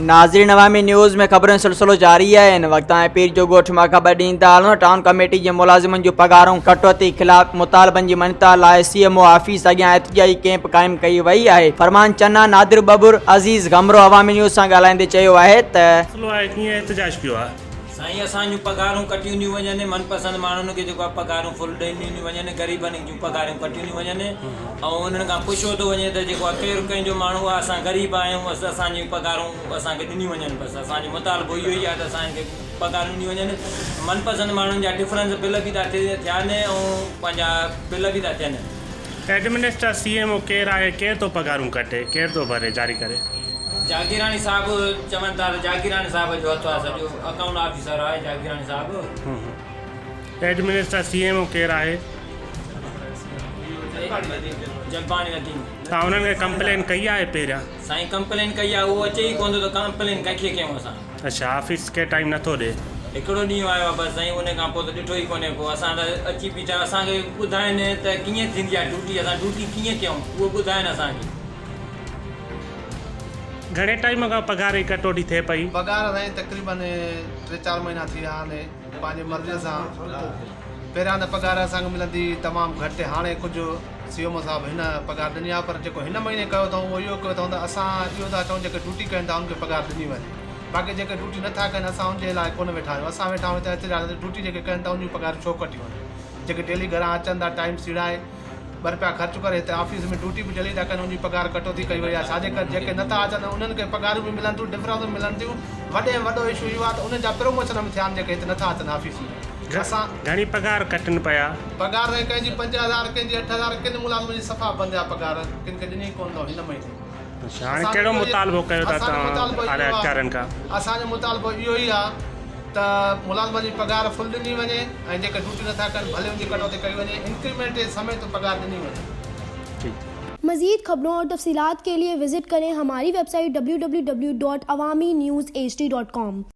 ناظرين عوامي نيوز ۾ خبرن جو سلسلو جاري آهي هن وقت آء پير جو ڳوٺ مان خبر ڏيندا هلون ٽائون ڪميٽي جي ملازمن جون پگهارون ڪٽوتي خلاف مطالبن جي مڃتا لاء سي ايم او آفيس اڳيان احتجاجي ڪئمپ قائم ڪئي وئي آهي فرمان چنا نادر ٻٻر عزيز گهمرو عوامي نيوز سان ڳالهائيندي چيو آهي ته. مسئلو آهي ڪيئن احتجاج ڪيو آهي. سائين اسان جون پگهارون ڪٽيون ٿيون وڃن من پسند ماڻهن کي جيڪو آهي پگهارون فل ڏنيون ٿيون وڃن غريبن جون پگهارون ڪٽيون ٿيون وڃن ۽ انهن کان پڇيو ٿو وڃي ته جيڪو آهي ڪير ڪنهن جو ماڻهو آهي اسان غريب آهيون بس اسان جون پگهارون اسان کي ڏنيون وڃن بس اسان جو مطالبو اهو ئي آهي ته اسان کي پگهارون ڏنيون وڃن من پسند ماڻهن جا ڊفرنس بل به ٿا ٿين ۽ پنهنجا بل به ٿا ٿين. ايڊمنسٽر سي ايم او ڪير آهي ڪير ٿو پگهارون ڪٽي ڪير ٿو ڀري جاري ڪري. جاگيراڻي صاحب چون ٿا ته جاگيراڻي صاحب جو هٿ آهي سڄو اڪائونٽ آفيسر آهي جاگيراڻي صاحب. ايڊمنسٽر سي ايم او ڪير آهي. جلباڻي نديم. توهان انهن کي ڪمپلين ڪئي آهي پهريان. سائين ڪمپلين ڪئي آهي اهو اچي ئي ڪونه ٿو ته ڪمپلين ڪنهن کي ڪيون اسان. اڇا آفيس کي ٽائيم نٿو ڏي. هڪڙو ڏينهن آيو آهي بس سائين ان کان پوء ته ڏٺو ئي ڪونهي ڪو اسان ته اچي بيٺا اسان کي ٻڌائين ته ڪيئن ٿيندي آهي ڊيوٽي اسان ڊيوٽي ڪيئن ڪيون اهو ٻڌائين اسان کي. گهڻي ٽائيم کان پگهار جي ڪٽوتي ٿئي پئي. پگهار سائين تقريبن ٽي چار مهينا ٿي ويا آهن پنهنجي مرضي سان پهريان ته پگهار اسان کي ملندي هئي تمام گهٽ هاڻي ڪجهه سي ايم او صاحب هن پگهار ڏني آهي پر جيڪو هن مهيني ڪيو اٿئون اهو اهو ڪيو اٿئون ته اسان اهو ٿا چئون جيڪي ڊيوٽي ڪن ٿا انهن کي پگهار ڏني وڃي باقي جيڪي ڊيوٽي نٿا ڪن اسان ان جي لاء ڪونه ويٺا آهيون اسان ويٺا آهيون هتي احتجاج تي ڊيوٽي جيڪي ڪن ٿا ان جون پگهارون ڇو ڪٽيون وڃن جيڪي ڊيلي گهران اچن ٿا ٽائيم سيڙائي ٻه رپيا خرچ ڪري هتي آفيس ۾ ڊيوٽي به ڊيلي ٿا ڪن ان جي پگهار ڪٽوتي ڪئي وئي آهي ڇا جي ڪري جيڪي نٿا اچن انهن کي پگهارون به ملن ٿيون ڊفرنس به ملن ٿيون وڏي ۾ وڏو اشو اهو آهي ته انهن جا پروموشن به ٿيا آهن جيڪي هتي نٿا اچن آفيس ۾ اسان گهڻي پگهار ڪٽن پيا. پگهار سائين ڪنهن جي 5000 ڪنهن جي 8000 ڪن ملازمن جي صفا بند آهي پگهار ڪن کي ڏني ڪونه اٿئون هن مهيني. اڇا هاڻي ڪهڙو مطالبو ڪيو ٿا توهان اعليٰ اختيارين کان. اسان جو مطالبو اهو ئي آهي ته ملازمن جي پگهار فل ڏني وڃي ۽ جيڪي ڊيوٽي نٿا ڪن ڀلي ان جي ڪٽوتي ڪئي وڃي انڪريمينٽ سميت پگهار ڏني وڃي. ٺيڪ. مزيد خبرون اور تفصيلات کے لئے وزٽ ڪرين ھماري website W W W dot Awami news H D dot com.